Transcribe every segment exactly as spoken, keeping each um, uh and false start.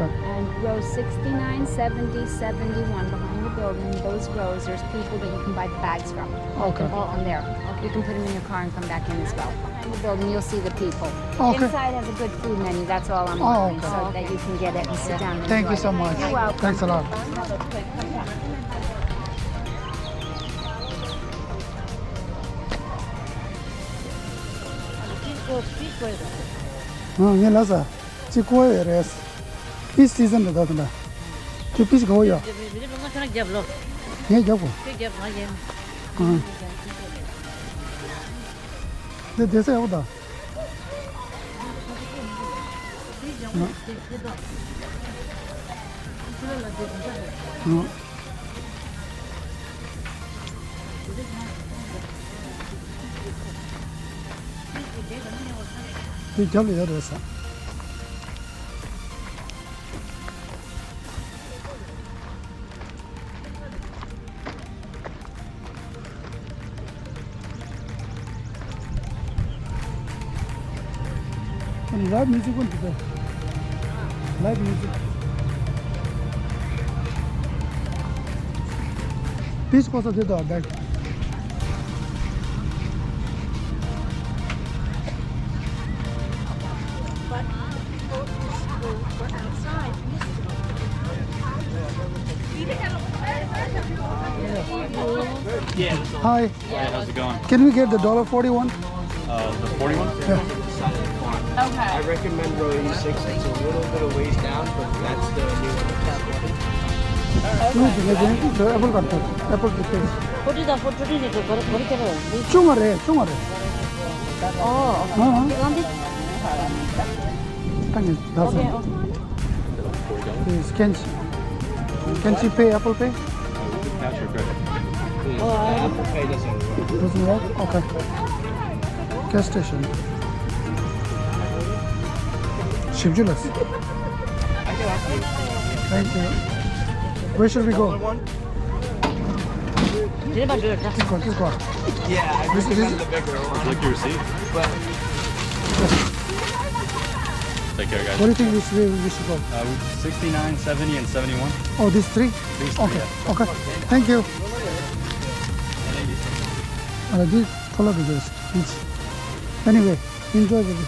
And row sixty-nine, seventy, seventy-one behind the building, those rows, there's people that you can buy the bags from. Okay. All on there. You can put them in your car and come back in as well. Behind the building, you'll see the people. Okay. Inside has a good food menu. That's all I'm offering, so that you can get it and sit down and enjoy it. Thank you so much. You're welcome. Thanks a lot. ཨ། ངས་ལབ་ས། ཅིག་བསྐོར་ཡོད་རེད། པིཆ་སི་ཛན་རེད་ད་དེ་འདྲ། ཁྱོད་པིཆ་ག་བོ་ཡོད། ངས་རྒྱབ་གོ། ཨ། འདི་བསྡད་ས་ཡག་པོ་འདུག། ཨ། ཨ། དེ་རྒྱབ་ལ་ཡོད་རེད་ཟེར། Live music one today. Live music. Please go to the door back. Hi. Hey, how's it going? Can we get the dollar forty-one? Uh, the forty-one? Yeah. Okay. I recommend row E six. It's a little bit of ways down, but that's the new one. Okay. Apple cut. Apple cut. Forty དང་forty two ནས་ག་རེ་ག་རེ་ཁྱེར་རོ། ཆུང་བ་རེད། ཆུང་བ་རེད། ཨོ། ཨ་ཨ། ཨང་ཏི། ད་ནི་ད་སོང་། Okay, okay. Please, can you, can you pay Apple Pay? Cash or credit? Oh, uh, Apple Pay doesn't work. Doesn't work? Okay. Gas station. ཞིབ་འཇུག་ལ། Thank you. Where should we go? This one, this one. Yeah, I recommend the bigger one. Would you like your receipt? But Take care, guys. What do you think we should, we should go? Uh, sixty-nine, seventy, and seventy-one. Oh, these three? These three, okay, yeah. Okay. Thank you. Uh, this color is beach. Anyway, enjoy the day.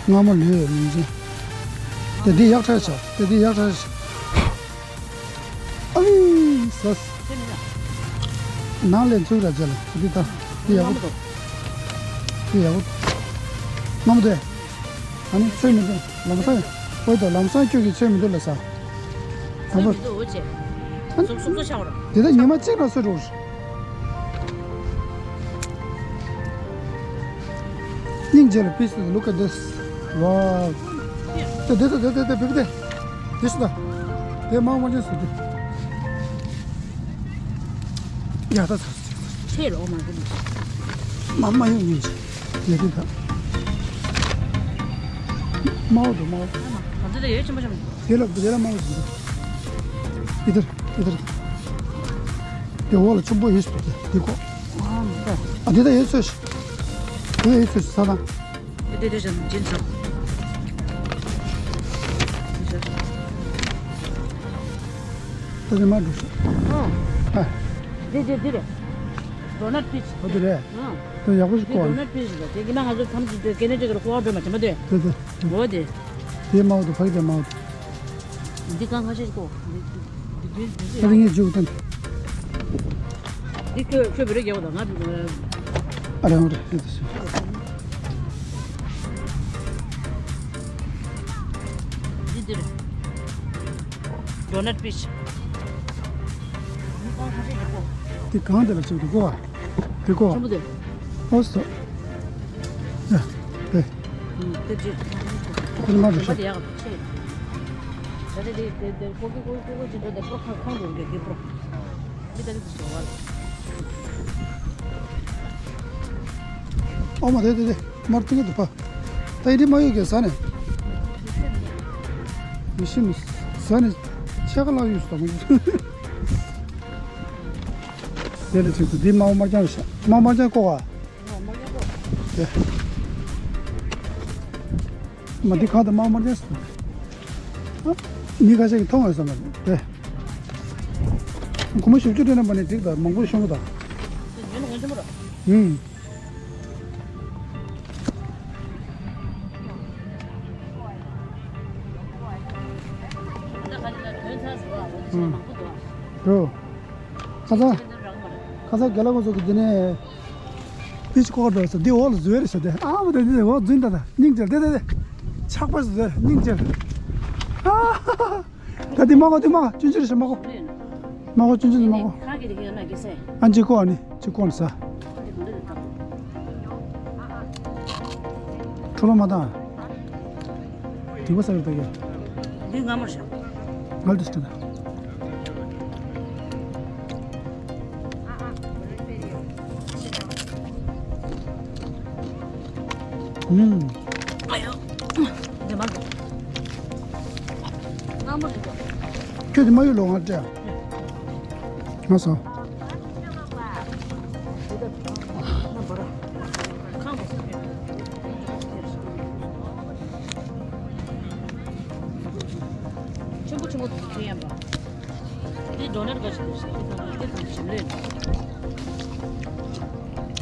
ང་མ་ལུས་ཡོད་མིན་ཅི། དེ་འདི་ཡག་ཐག་ཆོད། དེ་འདི་ཡག་ཐག་ཆོད། ཨ་ལི་སོ། ནང་ལས་ཚུགས་ར་བྱས་ལ་འདི་ད་འདི་ཡག་པོ། འདི་ཡག་པོ། ང་མ་དེ། ཨ་ནི་ཚོད་མི་འདུག་ལམ་སང་། ཨོ་ད་ལམ་སང་ཁྱོད་ཀྱིས་ཚོད་མི་འདུག་ལ་ས། ཚོད་མི་འདུག་འོ་ཅེ། སུབ་སུབ་སུབ་ཆགས་ར། དེ་ད་ཉི་མ་གཅིག་ལ་སུ་འགྲོ། སྙིང་རྗེ་ལ། Please look at this. Wow. དེ་དེ་དེ་དེ་དེ་བེ་བེ་དེ། དེ་སུ་ད། དེ་མང་མང་ཅན་སུ་དེ། ཡ་ད་ཚ་ཚ་ཚ། ཆེ་རོ་མ་གི། མ་མ་ཡོང་ཡིན་ཅི། ཡ་དེ་ད། མའོ་དུ་མའོ། ང་ཚོ་དེ་ཡོད་ཆེན་པོ་ཆེན་པོ། དེ་ལ་དེ་ལ་མང་ཞིག་འདུག། ཨི་དར་ཨི་དར། དེ་འོག་ལ་ཆུན་པོ་ཡོད་ཞིག་འདུག། དེ་ཁོ། ཨ་དེ་ད་ཡོད་ཚོད་ཞིག། དེ་ད་ཡོད་ཚོད་ཞིག་ས་དང་། དེ་དེ་དེ་བཞིན་བྱིན་ཚར། ད་དེ་མ་འགྲོ་ཞིག། ཨ། དེ་དེ་དེ་རེད། ཌོ་ནཊ་པིཆ། ཨ་དེ་རེད། ཨ། དེ་ཡག་པོ་ཞིག་དེ་གོ། ཌོ་ནཊ་པིཆ་རེད། དེ་གི་ན་ང་ཚོ་ཐམས་ཅད་དེ་ཀེ་ནེ་ཌ་གི་ལ་ཀོ་ཨར་འགྲོ་མ་བྱེད་མ་དེ། དེ་དེ། འོ་དེ། དེ་མའོ་དུ་ཕ་གི་དེ་མའོ་དུ། འདི་གང་ཁ་ཤས་ཤིག་གོ། འདི་འདི་འདི་འདི། ད་དེ་ངས་འཇུག་དང་། འདི་ཁྱོད་ཁྱོད་བེ་རེ་རྒྱག་དང་ང་། ཨ་རང་རེད་འདི་སུ། འདི་འདི་རེད། ཌོ་ནཊ་པིཆ། འདི་གང་ཁ་ཤས་ཤིག་གོ། འདི་གང་དེ་ལ་ཅིག་འདུག་གོ། དེ་གོ། ཆེན་པོ་དེ། ཨོ་སོ། ཡ། དེ། ཨུམ། དེ་ཅི། དེ་མ་རེད་ཤག། དེ་ཡག་ཆེ། ད་དེ་དེ་དེ་དེ་ཀོ་ཀི་ཀོ་ཀི་ཀོ་ཀི་ཅི་འདྲ་དེ་པྲོ་ཁ་ཁང་དུ་འདྲ་དེ་པྲོ། མི་ད་དེ་ཚོ་བ་ལ། ཨོ་མ་དེ་དེ་དེ་མར་ཏིང་གི་འདུག་པ། ད་ཡི་དེ་མ་ཡོད་གི་ཟ་ནས། མི་ཤི་མི་ཟ་ནས་ཆེ་ག་ལག་ཡོད་སོ་མི། དེ་ལ་ཚིག་ཏུ་འདི་མ་འོ་མ་རྐྱང་རེད་ཤག། མ་འོ་མ་རྐྱང་ཀོ་བ། དེ། མ་འདི་གང་དུ་མ་མ་རྒྱས་སོང་། ཨ། མི་ཁ་ཤས་ཀྱིས་མཐོང་བས་བསམ་པ་རེད། སྒོར་མོ་བཞི་བཅུ་སྤྲད་ན་མ་ནི་འགྲིག་ད་མང་པོ་ཤོང་གི་ད། ཨུམ། ཨུམ། རོ། ཁ་ཚ། ཁ་ཚ་རྒན་ལགས་ཁོང་ཚོ་གི་འདི་ནས། པིཆ་ཀོ་འགྲོ་ས་འདི་འོག་ལ་འཛུལ་རེད་ས་དེ། ཨ་མ་དེ་དེ་འོག་འཛུལ་ད་ད་སྙིང་རྗེ་དེ་དེ་དེ། ཆག་པ་ཟེར་སྙིང་རྗེ། ཨ། ད་དེ་མ་གོ་དེ་མ་གོ་ཆུན་ཆུན་རེད་ས་མ་གོ། མ་གོ་ཆུན་ཆུན་མ་གོ། ཁ་གི་དེ་གི་ན་གི་སེ། ཨ་ཅི་ཀོ་ཨ་ནི་ཅི་ཀོ་ན་ས། འཕྲོ་བརླག་མ་བཏང་། དེ་བ་ས་རུ་ད་གི། འདི་སྔ་མོར་བཞག་ང་དུ་སྟེ་ད། ཨུམ། ཨ་ཡོ། འདི་མ། སྔ་མོ་རེད་དོ། ཁྱོད་དེ་མ་ཡོད་ལོ་ང་སྤྲད། ང་སོ། ཆེན་པོ་ཆེན་པོ་ཁྱེར་ཡིན་པ། འདི་འགྲོ་ནར་ག་ཞིག་འདུག་ཟེར་གྱི་དང་འདི་དང་ཞིམ་ལེ།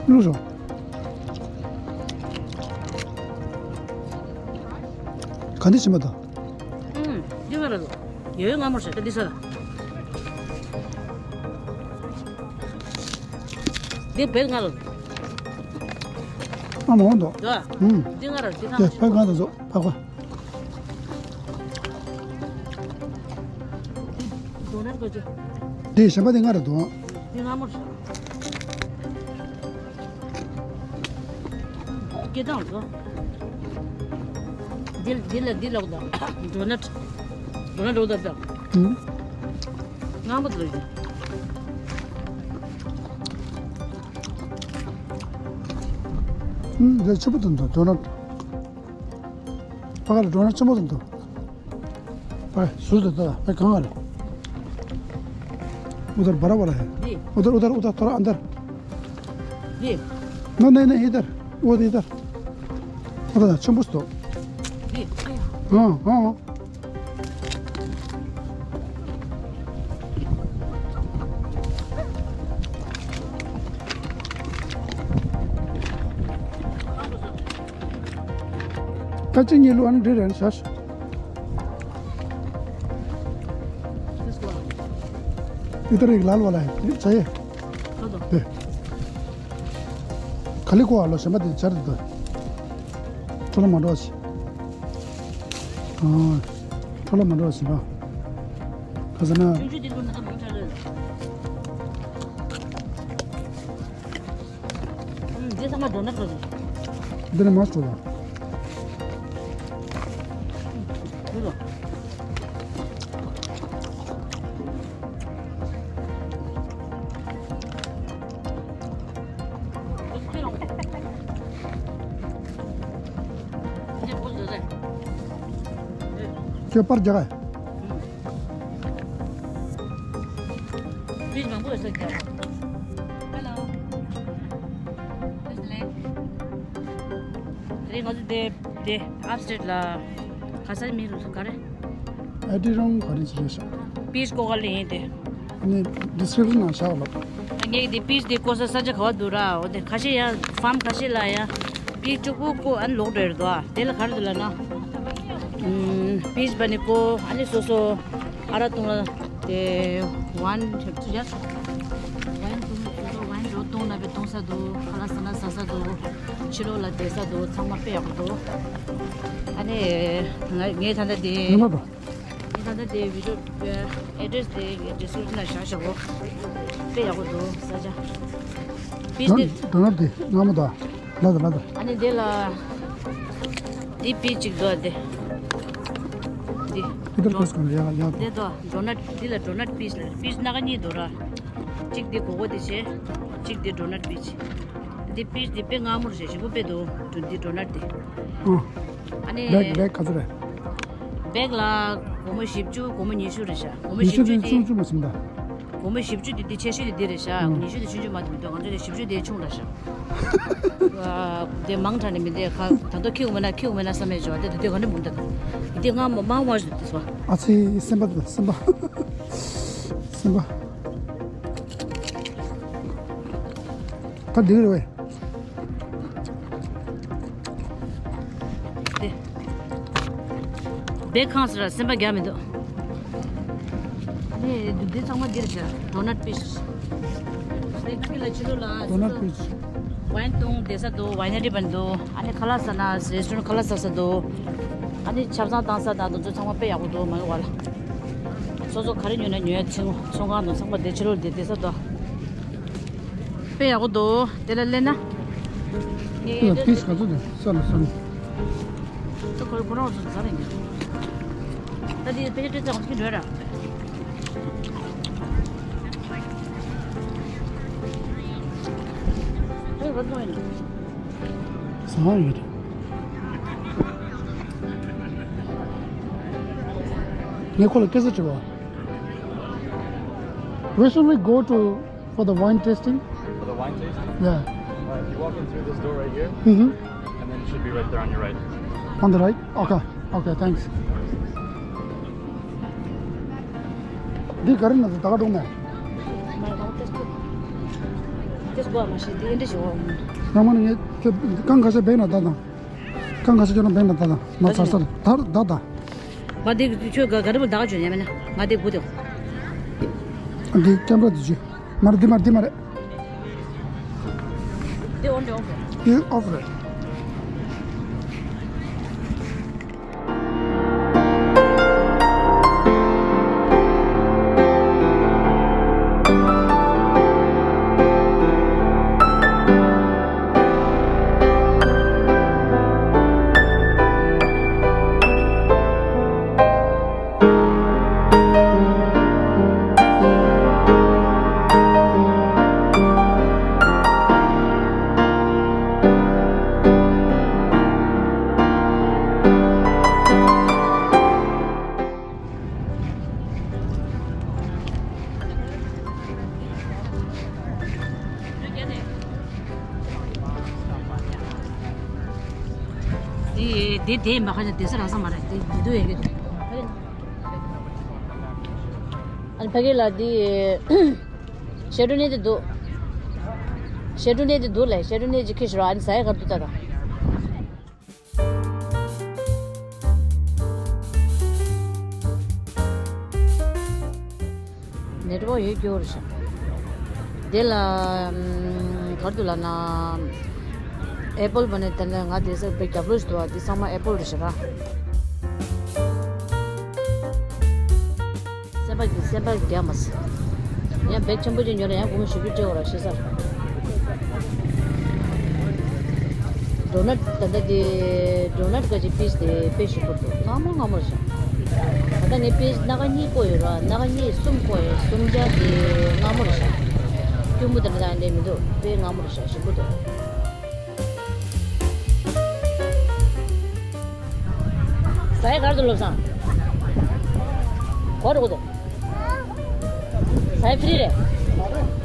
བླུགས་སོང་། ག་འདི་ཞིམ་པ་དང་། ཨུམ། འདི་ང་ར་ལོ། ཡོད་ཡོད་སྔ་མོར་བྱས་ཏེ་འདི་ས་ལ། འདི་བེད་ང་ལ། ཨ་མ་འོང་དོ། འདུག་ཨ། ཨུམ། འདི་ང་ར་འདི་ཁང་དེ་བེད་ང་དང་ཚོ་ཕ་ཁ། འདི་འགྲོ་ནར་ག་ཅི། འདི་ཞིམ་པ་འདི་ང་ར་འདུག་འདི་སྔ་མོར་བྱས། སྐད་གདངས་བཟོ། འདི་འདི་ལ་འདི་ལོག་དང་། འགྲོ་ན་འགྲོ་ན་འགྲོ་དང་དང་། ཨུམ། ངང་པོ་འདུག་ཡིན། ཨུམ། འདི་ཆུ་བུ་དང་འགྲོ་ན། ཕ་ག་ལ་འགྲོ་ན་ཆུ་མོ་དང་འདུག་ཨ། ཟུར་དུ་ལྟ། ཨ། གང་ཨ་རེད། ཨུ་དར་བ་ར་བ་ར་ཧེ། འདི། ཨུ་དར་ཨུ་དར་ཨུ་དར་ཐོ་ར་ཨན་དར། འདི། ན་ན་ན་ཧི་དར། ཨུ་དར་ཧི་དར། ཨུ་དར་ཆེན་པོ་སྟོ། འདི། ཨ་ཨ། ད་ཅི་ཉི་ལུ་ཨ་ནི་འདྲི་རན་ཤ་ཤ། ཨི་ཏ་རིག་ལ་ལ་ལ་ཡ་ཚ་ཡེ། དེ། ག་ལི་ཀོ་ཨ་ལོ་ཞེ་མ་དེ་ཆར་དུ། ཁྲོ་ལ་མ་འགྲོ་ཞིག་ཨ། ཁྲོ་ལ་མ་འགྲོ་ཞིག་ཨ། ག་ཟེར་ན། ཆུང་ཆུང་དེ་ལོ་ན་ད་མང་ཆ་ལ། འདི་ཚང་མ་འགྲོ་ན་འགྲོ་ཟེར། འདི་ནི་མ་སྤྲོ་ལ། འདི་ལ། ཁྱོད་པར་རྒྱག་ག། Please མང་པོ་ཡོད་ས་རྒྱག། Hello. Please ལེ། རེད། ང་ཚོ་དེ་དེ་upstate ལ་ག་ས་མི་རུ་ག་རེ། ཨེ་ཏི་རོང་ག་རེ་ཅི་རེད་ཤག་པིས་ཀོ་ག་ལེ་ཡིན་དེ། ནི་description ནང་བཞག་ལབ། ངས་དེ་པིས་དེ་ཀོ་ས་ས་ཆ་ག་བ་འདུག་ར། འོ་དེ་ཁ་ཤས་ཡ་farm ཁ་ཤས་ལ་ཡ་པིས་ཅུ་པོ་ཀོ་ཨན་ལོག་འགྲོ་ཡོད་དོ། དེ་ལ་ག་རེ་འདུག་ལབ་ན། ཨུམ། པིས་བ་ནི་ཀོ་ཨ་ནི་སོ་སོ་ཨ་ར་ཏུང་ལ་དེ་ཝན་ཆབ་ཅུ་ཡ། ཝན་ཏུང་སོ་སོ་ཝན་རོ་ཏུང་ན་བེ་ཏུང་ས་འདུག་ཁ་ལ་ས་ན་ས་ས་འདུག་ཕྱི་ལོགས་ལ་བསྡད་ས་འདུག་ཚང་མ་དཔེ་ཡག་པོ་འདུག་ཨ་ནི་ང་ངས་ད་ལྟ་དེ། ཡིན་པ་པ། ངས་ད་ལྟ་དེ་video address དེ་description ལ་བཞག་བཞག་གོ། དཔེ་ཡག་པོ་འདུག་ས་ཆ། པིས་དེ། དོ་ནར་དེ་སྔ་མོ་ད། ལ་ད་ལ་ད། ཨ་ནི་དེ་ལ། དེ་པིས་གཅིག་འདུག་ཨ་དེ། དེ། དེ་ལ་པིས་གང་ཡ་ཡ། དེ་དོ་འགྲོ་ནར་དེ་ལ་འགྲོ་ནར་པིས་ལ་པིས་སྣ་ཁ་གཉིས་འདུག་ར། གཅིག་དེ་གོ་གོ་དེ་བྱས། གཅིག་དེ་འགྲོ་ནར་པིས། དེ་པིས་དེ་དཔེ་སྔ་མོ་རེད་ཞེ་པོ་དཔེ་འདུག་འགྲོ་དེ་འགྲོ་ནར་དེ། ཨ། ཨ་ནི། བེག་བེག་ག་ཚོད་རེད། བེག་ལ་སྒོར་མོ་བཞི་བཅུ་སྒོར་མོ་ཉི་ཤུ་རེད་ཤག་སྒོར་མོ་ཉི་ཤུ་བཞི་བཅུ་དེ་དེ། བཅུ་བཅུ་མ་ཟིན་ད། སྒོར་མོ་བཞི་བཅུ་དེ་དེ་ཆེ་ཤོས་དེ་འདི་རེད་ཤག་ཉི་ཤུ་དང་ཆུང་ཆུང་མ་གཏོགས་མི་འདུག་ང་ཚོ་དེ་བཞི་བཅུ་དེ་ཆུང་དྲགས་ཤག་དེ་མང་དྲགས་ནས་མི་འདུག་ད་དུང་ཁྱེར་དགོས་མེད་ན་ཁྱེར་དགོས་མེད་ན་བསམ་ཡས་བྱུང་བ་དེ་དེ་དུས་ག་འདྲ་མུ་མཐུད་དང་དེ་ང་མ་མང་བ་ཞིག་དེ་སོ། ཨ་ཙི། སེམས་པ་སེམས་པ་སེམས་པ། ད་འགྲིག་རེད་བས། དེ། བེ་ཁང་ཟེར་ར་སེམས་པ་རྒྱག་མི་འདུག་ནས་འདི་ཚང་མ་འདིར་བྱ། ཌོ་ནཊ་པིས། ནས་ཕ་གི་ལ་ཕྱི་ལོགས་ལ། ཌོ་ནཊ་པིས། ཝའིན་བཏུང་བསྡད་ས་འདུག་ཝའིན་ནེ་རི་བ་འདུག་ཨ་ནི་ཁ་ལག་ཟ་ན་རེ་སི་ཊོ་རན་ཊ་ཁ་ལག་ཟ་ས་འདུག་ཨ་ནི་ཆབ་གསང་བཏང་ས་དང་དེ་ཚོ་ཚང་མ་དཔེ་ཡག་པོ་འདུག་མ་གི་བ་ལ། སོ་སོ་ག་རེ་ཉོས་ན་ཉོས་ཚོང་ཚོང་ཁང་དང་ཚང་མ་དེ་ཕྱི་ལོགས་དེ་བསྡད་ས་འདུག་དཔེ་ཡག་པོ་འདུག་དེ་ལ་སླེབས་ན། ངས་ཡོད་དེ་ཕིས་ག་ཚོད་དེ་ས་ལ་ས་ནས། ད་ཁོ་ཁོ་རང་ཚོ་ཟ་རེ་ཉོ། ད་དེ་ཕལ་ཆེར་སྤྲད་ཚར་གོང་ཚིག་འགྲོ་ར། ཨེ་བར་ཚོང་ཡིན། ཟ་ཡོད་རེད། ངས་ཁོ་ལ་སྐད་ཆ་དྲིས་པ། Where should we go to for the wine tasting? For the wine tasting? Yeah. Uh, if you walk in through this door right here, Mm-hmm. and then it should be right there on your right. On the right? Okay. Okay, thanks. འདི་ག་རེ་ན་ད་ག་འགྲོ་མེད། མ་རེད་ད་ཏེས་ཏེས་གོ་མ་ཤེས་དེ་འདྲ་ཞིག་འོང་། ང་མ་ནི་ངས་ཁྱོད་གང་ག་ས་བས་ན་ད་དང་། གང་ག་ས་ཁྱོད་རང་བས་ན་ད་དང་མ་ཚར་ཚར་ད་ད་ད། ང་དེ་ཁྱོད་ག་ག་རེ་བ་ད་ག་བྱོན་ཡ་མེད་ན་ང་དེ་དགུ་དེ། འདི་ཀེམ་ར་དེ་བྱོས། མ་རེད་འདི་མ་རེད་འདི་མ་རེད། འདི་on the off་རེད། འདི་off་རེད། དེ་དེ་དེ་མ་ཁ་ཅན་དེ་ས་ར་ས་མ་རེད། དེ་མི་འདུག་ཡ་གི་འདུག་ཨ་ནི་ཕ་གི་ལ་དེ་ཤེ་ཏྲུ་ནེ་དེ་འདུག་ཤེ་ཏྲུ་ནེ་དེ་འདུག་ལས་ཤེ་ཏྲུ་ནེ་ཅིག་ཁྱེར་ཤོག་ཨ་ནི་ཟ་ཡ་ག་རེ་འདུག་ལྟ་དང་། ནེ་ཊི་ཝརཀ་ཡོད་རྒྱུ་རེད་ཤག་དེ་ལ་ཨམ་ག་རེ་འདུག་ལབ་ན། ཨེ་པལ་བ་ནས་དེ་ནས་ང་དེ་སར་དཔེ་རྒྱབ་ལོགས་སུ་འདུག་བ། དེ་ཚང་མ་ཨེ་པལ་རེད་ཤག་ར། སེམས་པ་གི་སེམས་པ་རྒྱག་མ་སྲིད། ཡང་བེག་ཆེན་པོ་ཅིག་ཉོ་ན་ཡང་སྒོར་མོ་བཞི་བཅུ་སྤྲད་དགོས་ར་ཤི་ས། ཌོ་ནཊ་ད་ལྟ་དེ་ཌོ་ནཊ་ག་ཅིག་པིས་དེ་དཔེ་ཞིམ་པོ་འདུག་སྔ་མོ་སྔ་མོ་རེད་ཤག་ད་ལྟ་ངས་པིས་སྣ་ཁ་གཉིས་བསྐོལ་ཡོད་ར། སྣ་ཁ་གཉིས་གསུམ་བསྐོལ་ཡོད། གསུམ་ཆ་དེ་སྔ་མོ་རེད་ཤག་སྐྱུར་མོ་དེ་འདྲ་དང་འདྲ་མི་འདུག་དཔེ་སྔ་མོ་རེད་ཤག་ཞིམ་པོ་འདུག་ཟ་ཡ་ག་རེ་འདུག་བློ་བཟང་། གོ་རུ་གོ་འདུག་ཟ་ཡ་ཕི་རི་རེད།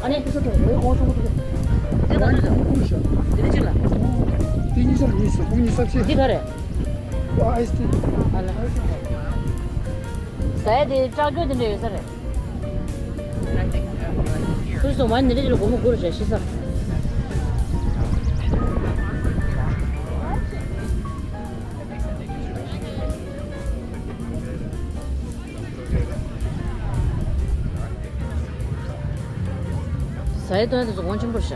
ཨ་ནི། དེ་ག་ཚོད་འདུག་དེ་ནི་གཅིག་ལ། དེ་གཉིས་ཆར་གཉིས་སུ་ཁོང་གཉིས་ས་ཕྱེ། འདི་ག་རེད། ཨ་ཨའི་སི་ཊི། ཨ་ལ། ཟ་ཡ་དེ་ལྕགས་ཀྱོག་དེ་འདྲ་ཡོད་ས་རེད། ཁུར་སོང་མ་ནི་རེ་ལ་སྒོར་མོ་དགུ་རུ་རེ་ཤི་ས། ཟ་ཡ་འཐུང་ཡ་དེ་ཚོ་གོང་ཆེན་པོ་རེད་ཤག་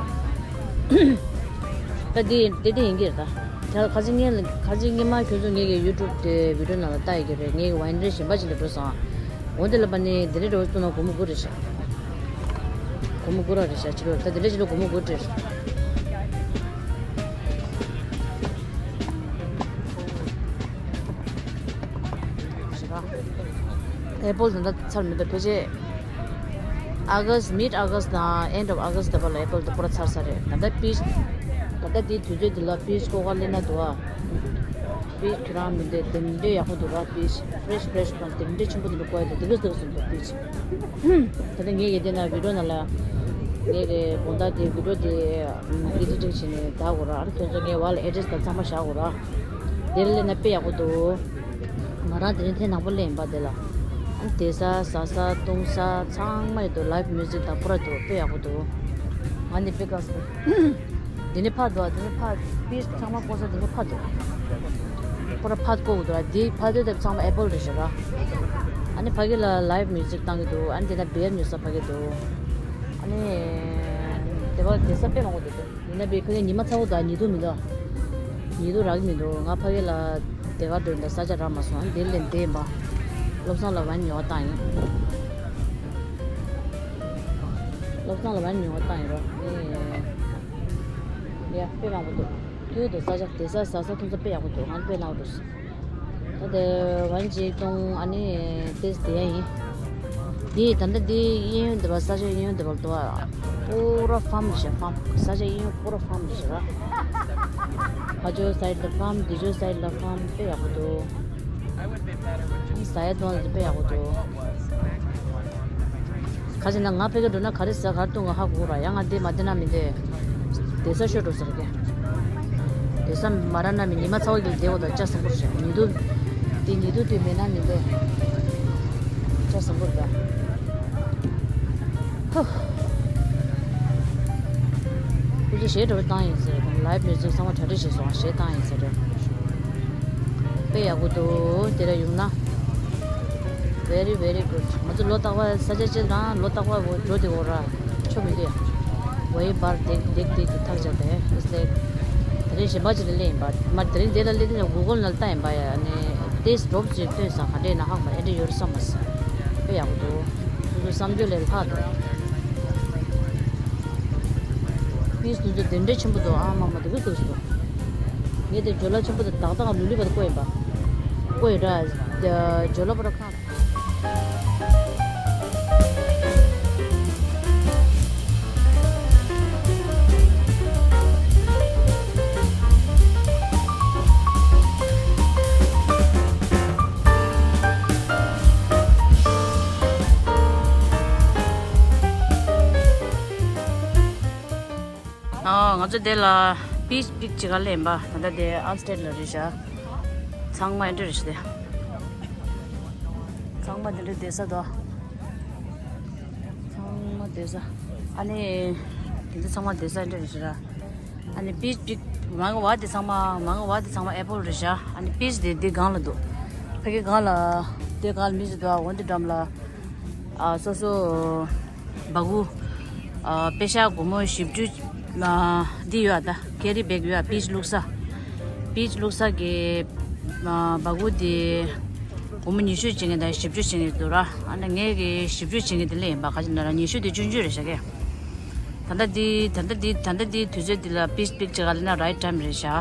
ད་འདི་དེ་དེ་ཡིན་གྱི་རེད་ད། ད་ཁ་སང་ངས་ཁ་སང་ཉི་མ་ཁྱོད་ཚོ་ངེད་ཀྱི་ཡུ་ཊུབ་དེ་བི་ཌི་ཡོ་ནང་ལ་ལྟ་ཡི་གི་རེད། ངེད་ཀྱི་ཝའིན་རི་གཞན་པ་ཅིག་ལ་འགྲོ་སོང་། འོ་དེ་ལ་པ་ནི་དེ་རེད་འགྲོ་བཏུང་ན་སྒོར་མོ་དགུ་རེད་ཤག་སྒོར་མོ་དགུ་ར་རེད་ཤག་ཕྱི་ལོགས་ད་དེ་འདྲ་ཕྱི་ལོགས་སྒོར་མོ་དགུ་སྤྲད། ཨེ་པལ་ད་ལྟ་ཚར་མེད་པ་ཕལ་ཆེར་ཨ་གྷ་སི་མིཌ་ཨ་གྷ་སི་དང་ཨེན་ཌི་ཨོཕ་ཨ་གྷ་སི་དེ་བར་ལ་ཨེ་པལ་དེ་པུ་ར་ཚར་ཚར་རེད། ད་ལྟ་པིས་ད་ལྟ་དེའི་དུས་ཚོད་འདི་ལ་པིས་ཀོ་ག་ལེན་ན་འདུག་ཨ། པིས་ཁྱོད་རང་མི་འདོད་དེ་འདྲས་ཡག་པོ་འདུག་ར། པིས་ཕེ་རེ་ཤི་ཕེ་རེ་ཤི་དང་དེ་འདྲས་ཆེན་པོ་དེ་འདྲས་བཀོད་དེ་དེ་ག་ཟེར་སོང་འདུག་པིས། ད་ལྟ་ངས་ཡི་དེ་ན་བི་ཌིའོ་ནང་ལ་ངས་ཀྱི་དགོང་དག་དེ་བི་ཌིའོ་དེ་ཨེ་ཌི་ཊིང་བྱས་ནས་བཏང་དགོས་ར། ཨ་ར་ཁྱོད་ཚོ་ངས་བ་ལ་ཨེ་ཌི་རེ་སི་དང་ཚང་མ་བཞག་དགོས་ར། དེ་ལ་སླེབས་ན་དཔེ་ཡག་པོ་འདུག་ང་རང་དེ་རིང་ཐེངས་དང་པོ་སླེབས་ཡིན་པ་དེ་ལ། ཨ་ནི་བསྡད་ས་ཟ་ས་བཏུང་ས་ཚང་མ་ཡོད་འདུག་ལའེབ་མིའུ་ཟིག་དང་པུ་ར་འདུག་དཔེ་ཡག་པོ་འདུག་ང་ནི་དཔེ་དགའ་སོང་། འདི་ནི་ཕར་འདུག་འདི་ནི་ཕར་པིས་ཚང་མ་བཀོད་ས་འདི་ནི་ཕར་འདུག་པུ་ར་ཕར་བཀོད་འདུག་འདི་ཕར་དེ་དེ་ཚང་མ་ཨེ་པལ་རེད་ཤག་ར། ཨ་ནི་ཕ་གི་ལ་ལའེབ་མིའུ་ཟིག་བཏང་གི་འདུག་ཨ་ནི་དེ་ན་བེར་ཉོ་ས་ཕ་གི་འདུག་ཨ་ནི་དེ་བ་དེ་ས་དཔེ་མང་པོ་འདུག་ཡིན་ན་བེ་ཁོ་ནི་ཉི་མ་ཚ་བོ་འདུག་ཉི་གདུགས་མི་འདུག་ཉི་གདུགས་རག་གི་མི་འདུག་ང་ཕ་གི་ལ་དེ་ག་འགྲོ་འདུག་ས་ཆ་རག་མ་སོང་། ཨ་ནི་དེ་ལས་འདས་ཡིན་པ། བློ་བཟང་ལ་ཝའིན་ཉོ་བ་བཏང་ཡིན། བློ་བཟང་ལ་ཝའིན་ཉོ་བ་བཏང་ཡིན་རོ། ཨེ། ཡ་དཔེ་མང་པོ་འདུག་ཐུག་འདུག་ས་ཆ་དེ་ས་ཟ་ས་འཐུང་ས་དཔེ་ཡག་པོ་འདུག་ང་དཔེ་ལང་འདུག་ད་དེ་ཝའིན་ཅིག་བཏུང་ཨ་ནི་ཏེས་དེ་ཡ་ཡིན། འདི་ད་ལྟ་འདི་གཡས་གཡོན་དེ་བ་ས་ཆ་གཡས་གཡོན་དེ་བ་འདུག་ཨ། པུ་ར་ཕམ་རེད་ཤག་ཕམ། ས་ཆ་གཡས་གཡོན་པུ་ར་ཕམ་རེད་ཤག་ཕ་ཇོ་སའིཌ་ལ་ཕམ། འདི་ཇོ་སའིཌ་ལ་ཕམ། དཔེ་ཡག་པོ་འདུག་ཟ་ཡ་འཐུང་ཡ་དེ་དཔེ་ཡག་པོ་འདུག་ཁ་ཅིག་ན་ང་ཕ་གིར་འགྲོ་ན་ག་རེ་ཟ་ག་རེ་བཏུང་ག་ཧ་གོ་ར། ཡང་ང་འདི་མ་བསྡད་ན་མི་འདོད། བསྡད་ས་ཤོར་འགྲོ་ཟེར་གི། བསྡད་ས་མ་རག་ན་མི་ཉི་མ་ཚ་བོ་གི་བསྡད་འོ་ད་ལྕགས་ཟིན་པོར་བྱས་ཉི་གདུགས། འདི་ཉི་གདུགས་དུས་མེད་ན་མི་འདོད། ལྕགས་ཟིན་པོར་ད། ཧུ། ཁོ་ཚོ་གཞས་འདྲ་པོ་བཏང་ཡིན་ཟེར། ལའེབ་མིའུ་ཟིག་ཚང་མ་གྲ་སྒྲིག་བྱས་སོང་། གཞས་བཏང་ཡིན་ཟེར། དཔེ་ཡག་པོ་འདུག་དེ་ར་ཡོང་ན། Very very good. ང་ཚོ་ལོ་རྟག་པར་ས་ཆ་གཅིག་ལ་ལོ་རྟག་པར་འགྲོ་བསྡད་ཡོད་ར། ཆོ་མི་འདུག་ཡ། ཝེ་བར་དེག་དེག་དེག་གི་ཐག་བཅད་དེ་ཨིས་ལེག་དེ་རིང་གཞན་པ་ཅིག་ལ་སླེབས་ཡིན་པ། མ་དེ་རིང་འདི་ལ་སླེབས་དུས་ནས་གུ་གལ་ནང་ལ་ལྟ་ཡིན་པ་ཡ། ནས་ཏེས་ཌོབ་ཅིག་བཏོན་སོང་། ག་འདྲས་ན་ཧ་མ་ཨེ་འདྲས་ཡོད་རེད་བསམ་མ་སོང་། དཔེ་ཡག་པོ་འདུག་སོ་སོའི་བསམ་ཚུལ་ལས་ལྷག་འདུག་པིས་དེ་ཚོ་དེ་འདྲས་ཆེན་པོ་འདུག་ཨ་མ་མ་དེ་གི་འདུག་སོ། ངས་དེ་ཇོ་ལ་ཆེན་པོ་དེ་ཏག་ཏག་ལུས་ལུས་པ་དེ་བཀོད་ཡིན་པ། བཀོད་ཡོད་འདྲ། ཇོ་ལ་པོ་ར་ཁང་། ཨ། ང་ཚོ་དེ་ལ་པིས་པིག་ཅིག་ག་ལེན་པ། ད་ལྟ་དེ་ཨབ་སི་ཊེཊ་ལ་རེད་ཤག་ཚང་མ་ཨེ་འདྲ་རེད་ཤག་དེ་ཚང་མ་དེ་འདྲ་བསྡད་ས་དོ། ཚང་མ་བསྡད་ས། ཨ་ནི་དེ་ཚོ་ཚང་མ་བསྡད་ས་ཨེ་འདྲ་རེད་ཤག་ཨ་ནི་པིས་པིག་མང་བ་དེ་ཚང་མ་མང་བ་དེ་ཚང་མ་ཨེ་པལ་རེད་ཤག་ཨ་ནི་པིས་དེ་དེ་སྒང་ལ་འདུག་ཕ་གི་སྒང་ལ། དེ་སྒང་ལ་མི་ཞིག་འདུག་འོན་ཏེ་འགྲམ་ལ། ཨ། སོ་སོ་སྦ་ཁུག་ཨ། པེ་ཤག་སྒོར་མོ་བཞི་བཅུ། ཨ། འདི་ཡོད་ཨ། ད་ཀེ་རི་བེག་ཡོད་ཨ། པིས་བླུགས་ས། པིས་བླུགས་ས་གི། ཨ། སྦ་ཁུག་འདི་སྒོར་མོ་ཉི་ཤུ་བྱེད་མཁན་དང་བཞི་བཅུ་བྱེད་མཁན་འདུག་ར། ཨ་ནི་ངས་གི་བཞི་བཅུ་བྱེད་མཁན་དེ་ལེན་ཡིན་པ། ག་ཅི་ན་ར་ཉི་ཤུ་དེ་ཆུང་ཆུང་རེད་ཤག་གི། ད་ལྟ་འདི་ད་ལྟ་འདི་ད་ལྟ་འདི་དུས་ཚོད་འདི་ལ་པིས་པིག་ཅིག་ག་ལེན་ན་རའིཊ་ཊའིམ་རེད་ཤག་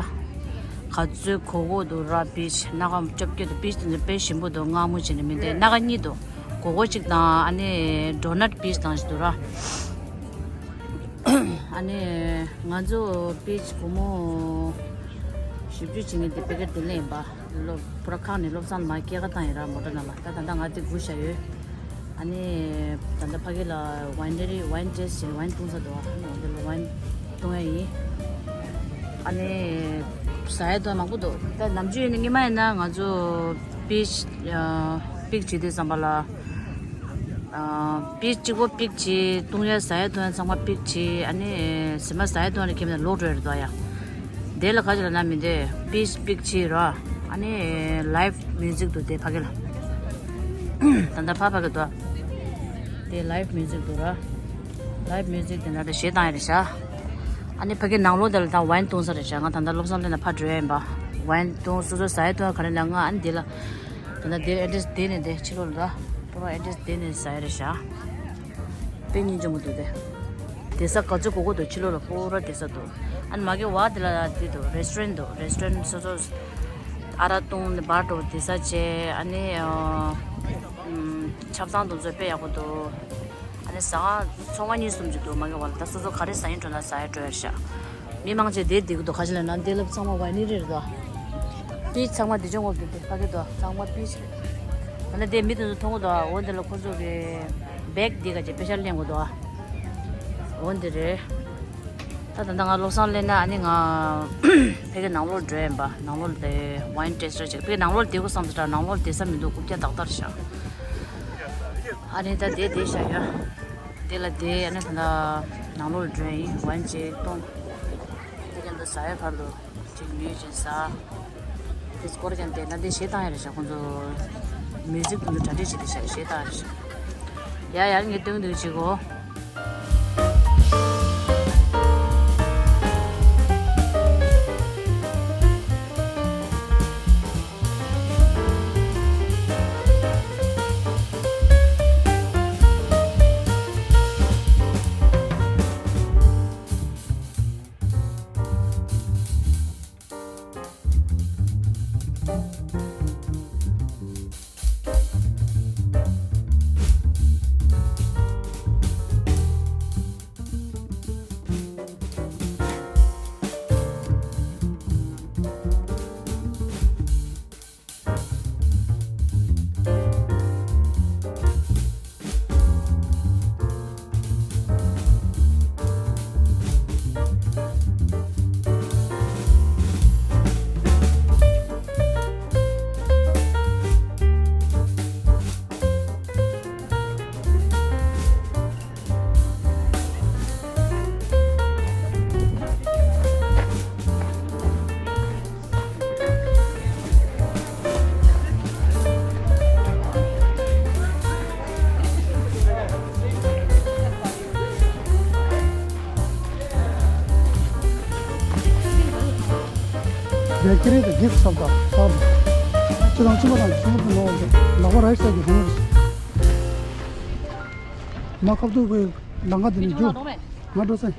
ག་ཚོད་གོ་གོ་འདུག་ར། པིས་སྣ་ཁ་བཅོ་བརྒྱད་འདུག་པིས་དེ་ཚོ་དཔེ་ཞིམ་པོ་འདུག་མངར་མོ་བྱས་ནས་མི་འདུག་སྣ་ཁ་གཉིས་འདུག་གོ་གོ་གཅིག་དང་། ཨ་ནི་ཌོ་ནཊ་པིས་དང་ཞིག་འདུག་ར། ཨ་ནི་ང་ཚོ་པིས་སྒོར་མོ་བཞི་བཅུ་བྱེད་མཁན་དེ་པེ་ཀེཊ་དེ་ལེན་ཡིན་པ། ལོ་པུ་ར་ཁང་ནས་བློ་བཟང་ལ་མར་སྐྱེལ་ག་བཏང་ཡིན་ར། མོ་ཊ་ནང་ལ། ད་ད་ལྟ་ང་དེ་སྒུག་བཞག་ཡོད། ཨ་ནི་ད་ལྟ་ཕ་གི་ལ་ཝའིན་ནེ་རི་ཝའིན་ཊེ་སི་ཊི་བྱས་ནས་ཝའིན་བཏུང་ས་འདུག་འོ་དེ་ལ་ཝའིན་བཏུང་ཡ་ཡིན། ཨ་ནི་ཟ་ཡ་འདུག་མང་པོ་འདུག་ད་ནམ་རྒྱུན་ཡིན་ན་སྔོན་མ་ཡིན་ན་ང་ཚོ་པིས་ཨ། པིག་བྱེད་དུས་ཙམ་པ་ལ། ཨ། པིས་གཅིག་པོ་པིག་བྱེད། བཏུང་ཡ་ཟ་ཡ་འཐུང་ཡ་ཚང་མ་པིག་བྱེད། ཨ་ནི་ཟ་མ་ཟ་ཡ་འཐུང་ཡ་ལ་ཁྱེར་ན་ལོག་འགྲོ་ཡ་རེད་འདུག་ཡ། དེ་ལ་ག་ཅི་ལབ་ན་མི་འདོད། པིས་པིག་བྱེད་ར། ཨ་ནི་ལའེབ་མིའུ་ཟིག་འདུག་དེ་ཕ་གི་ལ། ད་ལྟ་ཕ་ཕ་གི་འདུག་དེ་ལའེབ་མིའུ་ཟིག་འདུག་ར། ལའེབ་མིའུ་ཟིག་དེ་ན་ད་གཞས་བཏང་ཡ་རེད་ཤག་ཨ་ནི་ཕ་གི་ནང་ལོགས་དེ་ལ་ད་ཝའིན་བཏུང་ས་རེད་ཤག་ང་ད་ལྟ་བློ་བཟང་སླེབས་ན་ཕར་འགྲོ་ཡ་ཡིན་པ། ཝའིན་བཏུང་། སོ་སོ་ཟ་ཡ་འཐུང་ཡ་ག་རེ་ན་ང་ཨ་ནི་དེ་ལ། ད་ལྟ་དེར་ཨེ་ཌི་རེ་སི་དེ་ནས་དེ་ཕྱི་ལོགས་ལ་ད་པུ་ར་ཨེ་ཌི་རེ་སི་དེ་ནས་ཟ་ཡ་རེད་ཤག་དཔེ་སྙིང་རྗེ་མོ་འདུག་དེ། དེ་ས་ག་ཚོད་གོ་གོ་འདུག་ཕྱི་ལོགས་ལ་པུ་ར་དེ་ས་འདུག་ཨ་ནི་མ་གི་བ་དེ་ལ་དེ་འདུག་རེ་སི་ཊོ་རན་འདུག་རེ་སི་ཊོ་རན་སོ་སོ། ཨ་རག་བཏུང་ནས་བར་འགྲོ་དེ་ས་བྱས། ཨ་ནི་ཨ། ཨམ། ཆབ་གསང་དེ་ཚོ་དཔེ་ཡག་པོ་འདུག་ཨ་ནི་ཟ་ཁང་ཚོང་ཁང་གཉིས་གསུམ་ཅིག་འདུག་མ་གི་བ་ལ། ད་སོ་སོ་ག་རེ་ཟ་ཡིན་འགྲོ་ན་ཟ་ཡ་འགྲོ་ཡ་ཤག་མི་མང་ཆེ་དེ་བསྡད་ཀྱི་འདུག་ག་ཅི་ལབ་ན་དེ་ལ་ཚང་མ་ཝའིན་ནེ་རི་རེད་དོ། པིས་ཚང་མ་འདི་ཅོང་གོ་གི་དེ་ཕ་གི་དོ་ཚང་མ་པིས། ད་ནི་དེ་མི་དེ་ཚོ་མཐོང་གི་དོ། འོ་འདི་ལ་ཁོ་ཚོ་གི་བེག་འདི་ག་ཅེ་པེ་ཤལ་ལེན་གོ་དོ། འོ་འདི་རེད། ད་ད་ལྟ་ང་བློ་བཟང་སླེབས་ན་ཨ་ནི་ང་ཕ་གི་ནང་ལོགས་འགྲོ་ཡིན་པ། ནང་ལོགས་དེ་ཝའིན་ཊེ་སི་ཊར་ཅིག་ཕ་གི་ནང་ལོགས་དེ་གོ་བསམ་ཚོ་ད་ནང་ལོགས་དེ་ས་མི་འདུག་རྐུབ་བཀྱག་ཏག་ཏག་རེད་ཤག་ཨ་ནི་ད་དེ་དེ་ཤ་ཡ། དེ་ལ་དེ་ཨ་ནི་ད་ལྟ་ནང་ལོགས་འགྲོ་ཡིན། ཝའིན་ཅིག་གཏོང་། དེ་ག་འདི་ཟ་ཡ་ཁར་དུ་ཅིག་ཉོས་ཅིག་ཟ། དེ་སྐོར་ཀྱང་དེ་ན་དེ་གཞས་བཏང་ཡ་རེད་ཤག་ཁོང་ཚོ་མིའུ་ཟིག་དེ་ཚོ་གྲ་སྒྲིག་བྱེད་དེ་ཤག་གཞས་བཏང་ཡ་རེད་ཤག་ཡ་ཡ་ངས་སྟོན་འདུག་ཅིག་གོ། རྒྱ་ཁྱི་རེད་དེ་འཇིགས་སོང་ད་ཨ། ཁྱེད་རང་ཚོ་མ་དང་ཁྱི་མོ་ནོར་ལག་པ་ར་ཤ་གི་ཧུང་། མ་ཁབ་ཏུ་བའི་ལང་ཀ་དེ་ནས་རྒྱུ་ང་འགྲོ་སེ།